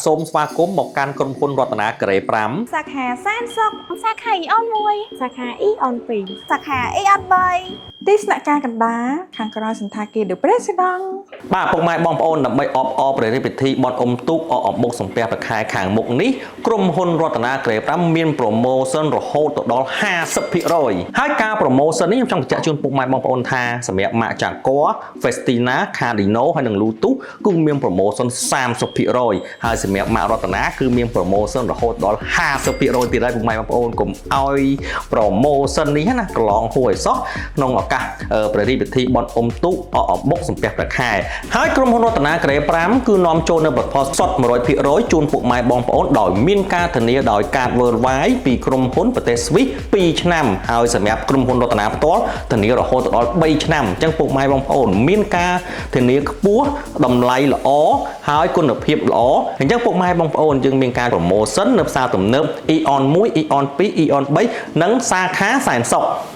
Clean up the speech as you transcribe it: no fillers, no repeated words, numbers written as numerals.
សូមស្វាគមន៍មកកាន់ក្រុមហ៊ុនរតនាការ៉េ5 សាខាសែនសុខ សាខាអ៊ីអន1 សាខាអ៊ីអន2 សាខាអ៊ីអន3 ទីស្នាក់ការកណ្ដាលខាងក្រោយសន្តាគារ The President។ បាទពុកម៉ែបងប្អូនដើម្បីអបអរព្រះរាជពិធីបុណ្យអុំទូកអកអំបុកសំពះប្រខែខាងមុខនេះក្រុមហ៊ុនរតនាក្រេ5មាន promotion រហូតទៅដល់50%ហើយការ promotion នេះខ្ញុំចង់បញ្ជាក់ជូនពុកម៉ែបងប្អូនថាសម្រាប់ម៉ាក Jaguar, Festina, Cardino ហើយនិង Lotus គឺមាន promotion 30%ហើយសម្រាប់ម៉ាករតនាគឺមាន promotion រហូតដល់50%ទៀតហើយពុកម៉ែបងប្អូនកុំឲ្យ promotion នេះណាកន្លងហួរឲ្យសោះក្នុងឱកាសព្រះរាជពិធីបុណ្យអុំទូកអកអំបុកសំពះព្រះខែហើយក្រុមហ៊ុនរតនាក្រេ5គឺនាំចូលនៅផលិតផលសុទ្ធ100%ជូនពុកម៉ែបងប្អូនដោយមានការធានាដោយកាត Worldwide ពីក្រុមហ៊ុនប្រទេសស្វីស2ឆ្នាំហើយសម្រាប់ក្រុមហ៊ុនរតនាផ្ទាល់ធានារហូតដល់3ឆ្នាំអញ្ចឹងពុកម៉ែបងប្អូនមានការធានាខ្ពស់តម្លៃល្អហើយគុណភាពល្អអញ្ចឹងពុកម៉ែបងប្អូនយើងមានការ promotion នៅផ្សារទំនើប Aeon 1 Aeon 2 Aeon 3និងសាខាសែនសុខ។